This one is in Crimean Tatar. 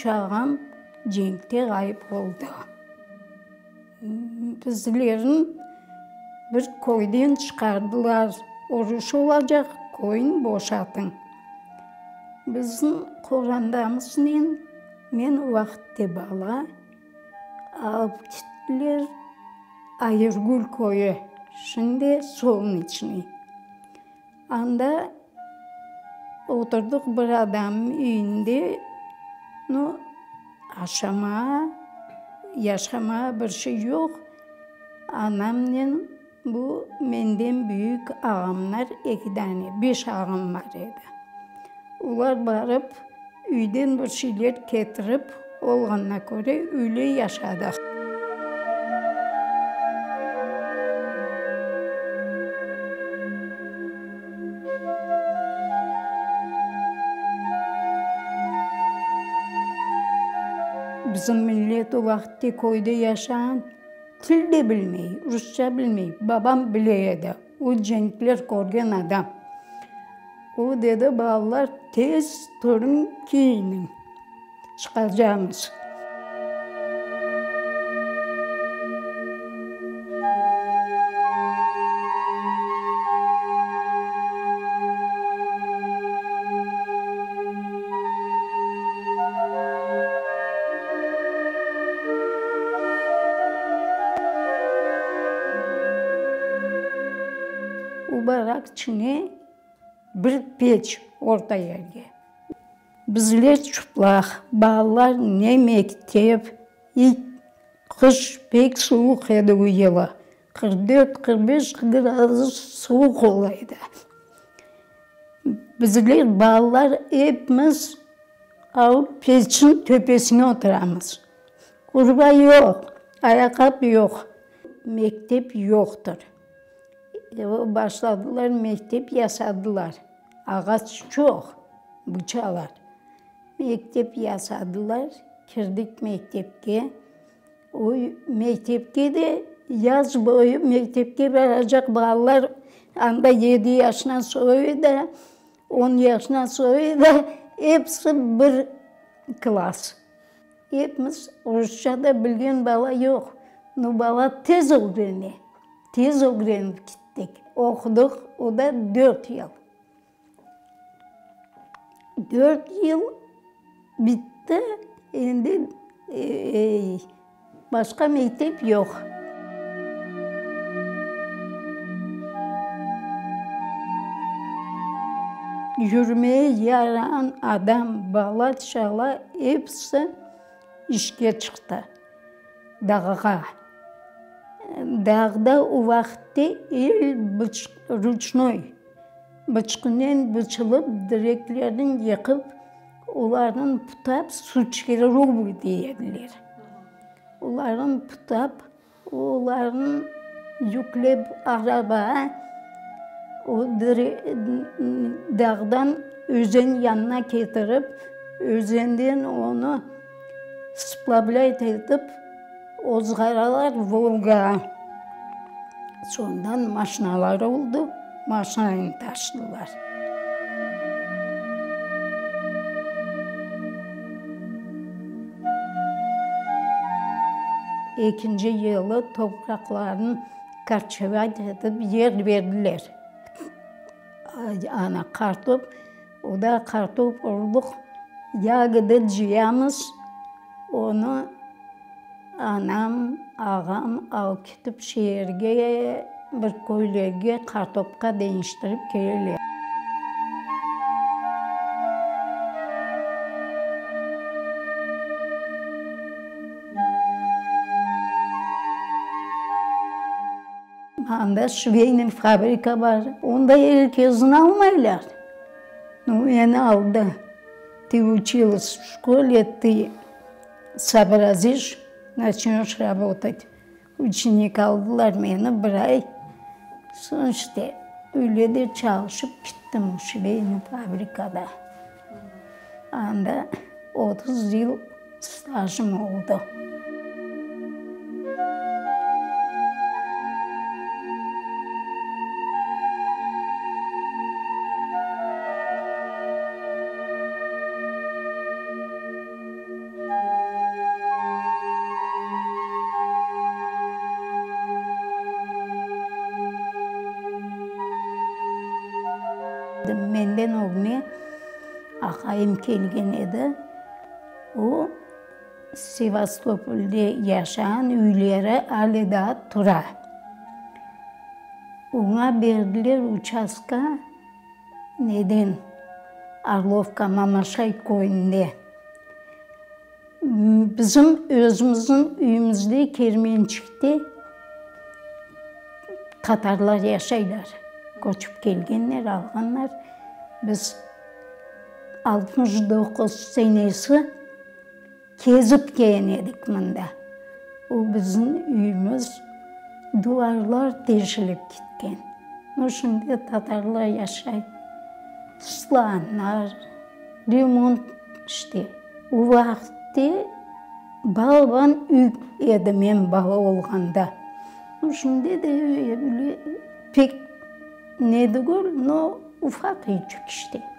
Üç ağam cenkte ğayıp oldı. Bizlerni bir köyden çıqardılar, uruş olacaq, köyni boşatıñ. Bizim qorantamıznen, men o vaqıtte bala, alıp kettiler Ayırgül köyü, şimdi Solneçnıy. Anda oturdıq bir adamnıñ üyünde, nu, aşamağa, yaşamağa bir şey yoq. Anamnen bu menden büyük ağamlar eki dane, beş ağam bar edi. Olar barıp, üyden bir şeyler ketirip, olğanına köre öyle yaşadıq. Bizim millet o vaqıtte köyde yaşağan, til de bilmey, rusça bilmey. Babam bile edi, o cenkler körgen adam. O dedi, balalar, tez turıñ, kiyiniñ, çıqacamız. O barak içine bir peç orta yerge. Bizler çıplaq, balalar ne mektep, ilk qış pek suvuq edi o yılı, 44, 45 gradus suvuq ola edi. Bizler balalar epimiz alıp peçniñ töpesine oturamız. Urba yoq, ayaqqap yoq, mektep yoqtır. Başladılar, mektep yasadılar. Ağaç çoq, bıçalar. Mektep yasadılar, kirdik mektepke. O mektepke de yaz boyu mektepke baracaq balalar anda yedi yaşından soyu da, on yaşından soyu da episi bir klass. Epimiz rusça da bilgen bala yoq. Nu, bala tez ögrene, tez ögrenip kettik. Oqudıq, o da dört yıl. Dört yıl bitti, endi başqa mektep yoq. Yürmeye yarağan adam, bala-çala episi işke çıqtı dağğa. Dağda o vaqıtte el ruçnoy, bıçqınen bıçılıp, direklerni yıqıp, olarnı putap, suçkerubı dey ediler. Olarnı putap, olarnı yüklep arabağa, o dağdan özen yanına ketirip, özenden onı splavlâyt etip, ozğaralar Volgağa. Soñdan maşinalar oldı, maşinanen taşıdılar. Ekinci yılı topraqlarnı korçevat etip yer berdiler. Ana, qartop, o da qartop urduq, yagıdı cıyamız, onı anam, ağam alıp ketip şeerge, bir köylerge qartopqa deñiştirip keleler. Anda şveyniy fabrika bar, onda er kesni almaylar. Nu, meni aldı. Tı uçilas v şkole, tı soobraziş, naçnöş rabotat. Uçenik aldılar meni bir ay. Soñ işte, öyle de çalışıp kettim şveyniy fabrikada. Anda 30 yıl stajım oldı. edim. Menden ögüne aqayım kelgen edi. O, Sevastopolde yaşağan üyleri ale daa tura. Oña berdiler uçastka neden, Orlovka, Mamaşay köyünde. Bizim özümizniñ üyümizde, Kermençikte tatarlar yaşaylar. Köçip kelgenler, alğanlar. Biz 69 senesi kezip kelgen edik mında. O bizim üyümiz, duvarlar teşilip ketken. Nu, şimdi tatarlar yaşay. Tıslanlar, remont işte. O vaqıtte balaban üy edi men bala olğanda. Nu, şimdi de öyle pek ne degil, no, ufaq üyçik işte.